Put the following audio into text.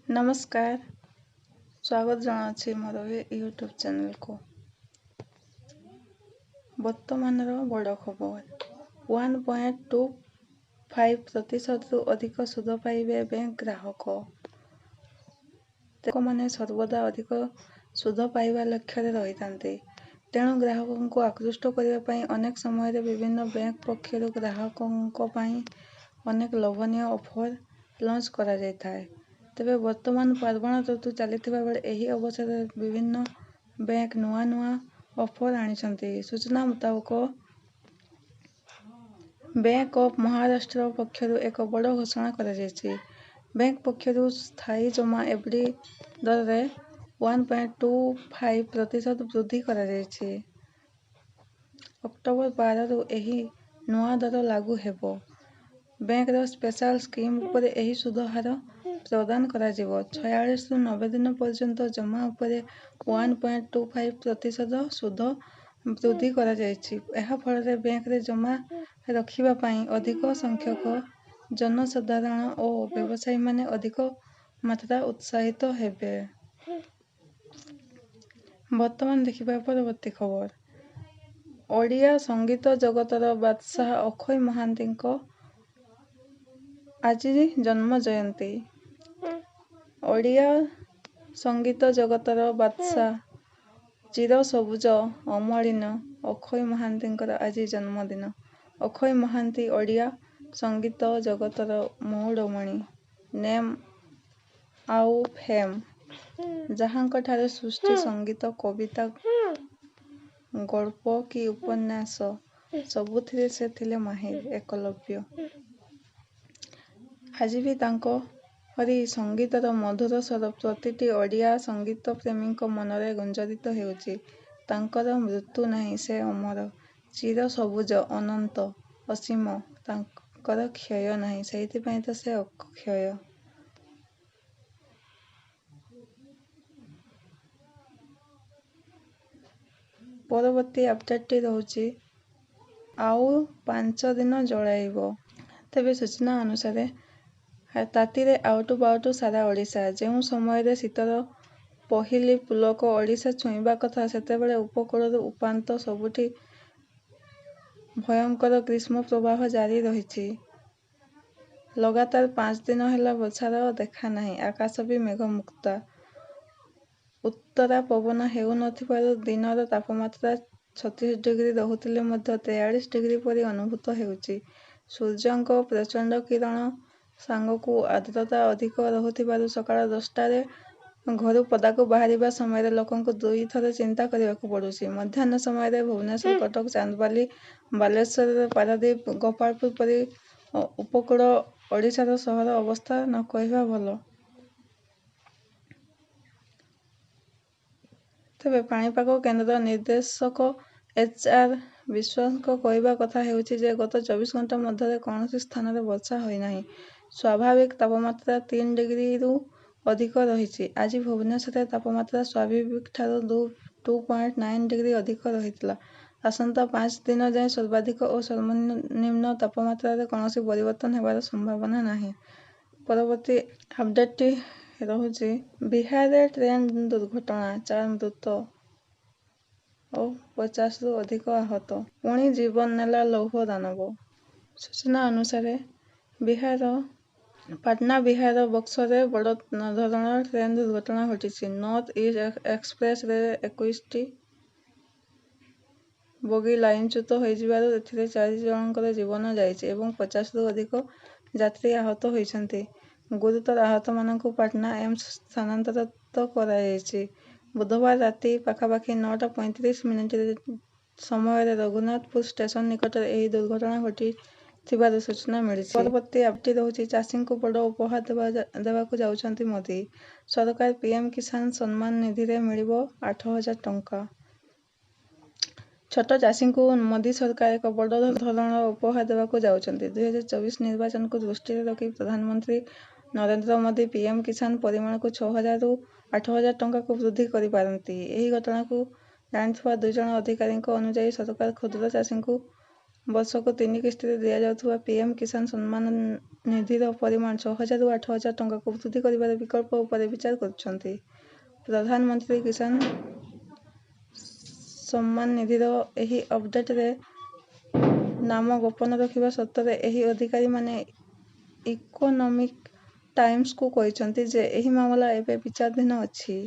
ନମସ୍କାର, ସ୍ୱାଗତ ଜଣାଉଛି ମୋର ଏ ୟୁଟ୍ୟୁବ୍ ଚ୍ୟାନେଲକୁ। ବର୍ତ୍ତମାନର ବଡ଼ ଖବର, 1.25 ପ୍ରତିଶତରୁ ଅଧିକ ସୁଧ ପାଇବେ ବ୍ୟାଙ୍କ ଗ୍ରାହକ। ଲୋକମାନେ ସର୍ବଦା ଅଧିକ ସୁଧ ପାଇବା ଲକ୍ଷ୍ୟରେ ରହିଥାନ୍ତି। ତେଣୁ ଗ୍ରାହକଙ୍କୁ ଆକୃଷ୍ଟ କରିବା ପାଇଁ ଅନେକ ସମୟରେ ବିଭିନ୍ନ ବ୍ୟାଙ୍କ ପକ୍ଷରୁ ଗ୍ରାହକଙ୍କ ପାଇଁ ଅନେକ ଲୋଭନୀୟ ଅଫର ଲଞ୍ଚ କରାଯାଇଥାଏ। ତେବେ ବର୍ତ୍ତମାନ ପାର୍ବଣ ଋତୁ ଚାଲିଥିବା ବେଳେ ଏହି ଅବସରରେ ବିଭିନ୍ନ ବ୍ୟାଙ୍କ ନୂଆ ନୂଆ ଅଫର ଆଣିଛନ୍ତି। ସୂଚନା ମୁତାବକ, ବ୍ୟାଙ୍କ ଅଫ୍ ମହାରାଷ୍ଟ୍ର ପକ୍ଷରୁ ଏକ ବଡ଼ ଘୋଷଣା କରାଯାଇଛି। ବ୍ୟାଙ୍କ ପକ୍ଷରୁ ସ୍ଥାୟୀ ଜମା ଏଫଡି ଦରରେ 1.25 ପ୍ରତିଶତ ବୃଦ୍ଧି କରାଯାଇଛି। ଅକ୍ଟୋବର 12ରୁ ଏହି ନୂଆ ଦର ଲାଗୁ ହେବ। ବ୍ୟାଙ୍କର ସ୍ପେଶାଲ ସ୍କିମ୍ ଉପରେ ଏହି ସୁଧ ହାର ପ୍ରଦାନ କରାଯିବ। 46ରୁ 90 ଦିନ ପର୍ଯ୍ୟନ୍ତ ଜମା ଉପରେ 1.25 ପ୍ରତିଶତ ସୁଧ ବୃଦ୍ଧି କରାଯାଇଛି। ଏହା ଫଳରେ ବ୍ୟାଙ୍କରେ ଜମା ରଖିବା ପାଇଁ ଅଧିକ ସଂଖ୍ୟକ ଜନସାଧାରଣ ଓ ବ୍ୟବସାୟୀମାନେ ଅଧିକ ମାତ୍ରା ଉତ୍ସାହିତ ହେବେ। ବର୍ତ୍ତମାନ ଦେଖିବା ପରବର୍ତ୍ତୀ ଖବର। ଓଡ଼ିଆ ସଙ୍ଗୀତ ଜଗତର ବାଦଶାହ ଅକ୍ଷୟ ମହାନ୍ତିଙ୍କ ଆଜି ଜନ୍ମ ଜୟନ୍ତୀ। ଓଡ଼ିଆ ସଙ୍ଗୀତ ଜଗତର ବାଦଶାହ, ଚିର ସବୁଜ ଅମଳିନ ଅକ୍ଷୟ ମହାନ୍ତିଙ୍କର ଆଜି ଜନ୍ମଦିନ। ଅକ୍ଷୟ ମହାନ୍ତି ଓଡ଼ିଆ ସଙ୍ଗୀତ ଜଗତର ମଉଡ଼ମଣି, ନେମ୍ ଆଉ ଫେମ୍। ଯାହାଙ୍କଠାରେ ସୃଷ୍ଟି ସଙ୍ଗୀତ, କବିତା, ଗଳ୍ପ କି ଉପନ୍ୟାସ, ସବୁଥିରେ ସେ ଥିଲେ ମାହିର, ଏକଲବ୍ୟ। ଆଜି ବି ତାଙ୍କରି ସଙ୍ଗୀତର ମଧୁର ସ୍ୱର ପ୍ରତିଟି ଓଡ଼ିଆ ସଙ୍ଗୀତପ୍ରେମୀଙ୍କ ମନରେ ଗୁଞ୍ଜରିତ ହେଉଛି। ତାଙ୍କର ମୃତ୍ୟୁ ନାହିଁ, ସେ ଅମର, ଚିର ସବୁଜ, ଅନନ୍ତ, ଅସୀମ। ତାଙ୍କର କ୍ଷୟ ନାହିଁ, ସେଇଥିପାଇଁ ତ ସେ ଅକ୍ଷୟ। ପରବର୍ତ୍ତୀ ଅପଡେଟଟି ରହୁଛି, ଆଉ 5 ଦିନ ଜଳାଇବ। ତେବେ ସୂଚନା ଅନୁସାରେ, ତାତିରେ ଆଉଟୁ ପାଉଟୁ ସାରା ଓଡ଼ିଶା। ଯେଉଁ ସମୟରେ ଶୀତର ପହିଲି ପୁଲକ ଓଡ଼ିଶା ଛୁଇଁବା କଥା, ସେତେବେଳେ ଉପକୂଳରୁ ଉପାନ୍ତ ସବୁଠି ଭୟଙ୍କର ଗ୍ରୀଷ୍ମ ପ୍ରବାହ ଜାରି ରହିଛି। ଲଗାତାର 5 ଦିନ ହେଲା ବର୍ଷାର ଦେଖାନାହିଁ, ଆକାଶ ବି ମେଘମୁକ୍ତ। ଉତ୍ତରା ପବନ ହେଉ ନଥିବାରୁ ଦିନର ତାପମାତ୍ରା 36 ଡିଗ୍ରୀ ରହୁଥିଲେ ମଧ୍ୟ 43 ଡିଗ୍ରୀ ପରି ଅନୁଭୂତ ହେଉଛି। ସୂର୍ଯ୍ୟଙ୍କ ପ୍ରଚଣ୍ଡ କିରଣ ସାଙ୍ଗକୁ ଆର୍ଦ୍ରତା ଅଧିକ ରହୁଥିବାରୁ ସକାଳ 10ଟାରେ ଘରୁ ପଦାକୁ ବାହାରିବା ସମୟରେ ଲୋକଙ୍କୁ ଦୁଇଥର ଚିନ୍ତା କରିବାକୁ ପଡୁଛି। ମଧ୍ୟାହ୍ନ ସମୟରେ ଭୁବନେଶ୍ୱର, କଟକ, ଚାନ୍ଦବାଲି, ବାଲେଶ୍ୱର, ପାରାଦୀପ, ଗୋପାଳପୁର ପରି ଉପକୂଳ ଓଡ଼ିଶାର ସହର ଅବସ୍ଥା ନକହିବା ଭଲ। ତେବେ ପାଣିପାଗ କେନ୍ଦ୍ର ନିର୍ଦ୍ଦେଶକ ଏଚ୍ ଆର୍ ବିଶ୍ୱାସଙ୍କ କହିବା କଥା ହେଉଛି ଯେ, ଗତ 24 ଘଣ୍ଟା ମଧ୍ୟରେ କୌଣସି ସ୍ଥାନରେ ବର୍ଷା ହୋଇନାହିଁ। ସ୍ୱାଭାବିକ ତାପମାତ୍ରା 3 ଡିଗ୍ରୀରୁ ଅଧିକ ରହିଛି। ଆଜି ଭୁବନେଶ୍ୱରରେ ତାପମାତ୍ରା ସ୍ୱାଭାବିକଠାରୁ 2.9 ଡିଗ୍ରୀ ଅଧିକ ରହିଥିଲା। ଆସନ୍ତା 5 ଦିନ ଯାଏଁ ସର୍ବାଧିକ ଓ ସର୍ବନିମ୍ନ ତାପମାତ୍ରାରେ କୌଣସି ପରିବର୍ତ୍ତନ ହେବାର ସମ୍ଭାବନା ନାହିଁ। ପରବର୍ତ୍ତୀ ଅପଡେଟଟି ରହୁଛି, ବିହାରରେ ଟ୍ରେନ୍ ଦୁର୍ଘଟଣା, 4 ମୃତ ଓ 50ରୁ ଅଧିକ ଆହତ। ପୁଣି ଜୀବନ ନେଲା ଲୌହ ଦାନବ। ସୂଚନା ଅନୁସାରେ, ବିହାର ପାଟନା ବିହାର ବକ୍ସରରେ ବଡ଼ ଧରଣର ଟ୍ରେନ୍ ଦୁର୍ଘଟଣା ଘଟିଛି। ନର୍ଥ ଇଷ୍ଟ ଏକ୍ସପ୍ରେସରେ 21ଟି ବଗି ଲାଇନଚ୍ୟୁତ ହୋଇଯିବାରୁ ଏଥିରେ 4 ଜଣଙ୍କର ଜୀବନ ଯାଇଛି ଏବଂ 50ରୁ ଅଧିକ ଯାତ୍ରୀ ଆହତ ହୋଇଛନ୍ତି। ଗୁରୁତର ଆହତମାନଙ୍କୁ ପାଟନା ଏମ୍ସ ସ୍ଥାନାନ୍ତରିତ କରାଯାଇଛି। ବୁଧବାର ରାତି ପାଖାପାଖି 9ଟା 35 ମିନିଟ ସମୟରେ ରଘୁନାଥପୁର ଷ୍ଟେସନ ନିକଟରେ ଏହି ଦୁର୍ଘଟଣା ଘଟିଥିବାର ସୂଚନା ମିଳିଛି। ପରବର୍ତ୍ତୀ ଅପଡେଟ ରହୁଛି, ଚାଷୀଙ୍କୁ ବଡ଼ ଉପହାର ଦେବାକୁ ଯାଉଛନ୍ତି ମୋଦି ସରକାର। ପିଏମ୍ କିଷାନ ସମ୍ମାନ ନିଧିରେ ମିଳିବ 8,000 ଟଙ୍କା। ଛୋଟ ଚାଷୀଙ୍କୁ ମୋଦି ସରକାର ଏକ ବଡ଼ ଧରଣର ଉପହାର ଦେବାକୁ ଯାଉଛନ୍ତି। 2024 ନିର୍ବାଚନକୁ ଦୃଷ୍ଟିରେ ରଖି ପ୍ରଧାନମନ୍ତ୍ରୀ ନରେନ୍ଦ୍ର ମୋଦି ପିଏମ୍ କିଷାନ ପରିମାଣକୁ 6,000ରୁ 8,000 ଟଙ୍କାକୁ ବୃଦ୍ଧି କରିପାରନ୍ତି। ଏହି ଘଟଣାକୁ ଜାଣିଥିବା 2 ଜଣ ଅଧିକାରୀଙ୍କ ଅନୁଯାୟୀ, ସରକାର କ୍ଷୁଦ୍ର ଚାଷୀଙ୍କୁ ବର୍ଷକୁ ତିନି କିସ୍ତିରେ ଦିଆଯାଉଥିବା ପିଏମ କିଷାନ ସମ୍ମାନ ନିଧିର ପରିମାଣ 6000ରୁ 8000 ଟଙ୍କାକୁ ବୃଦ୍ଧି କରିବାର ବିକଳ୍ପ ଉପରେ ବିଚାର କରୁଛନ୍ତି। ପ୍ରଧାନମନ୍ତ୍ରୀ କିଷାନ ସମ୍ମାନ ନିଧିର ଏହି ଅପଡେଟରେ ନାମ ଗୋପନ ରଖିବା ସର୍ତ୍ତରେ ଏହି ଅଧିକାରୀମାନେ ଇକୋନୋମିକ ଟାଇମ୍ସକୁ କହିଛନ୍ତି ଯେ ଏହି ମାମଲା ଏବେ ବିଚାରାଧୀନ ଅଛି।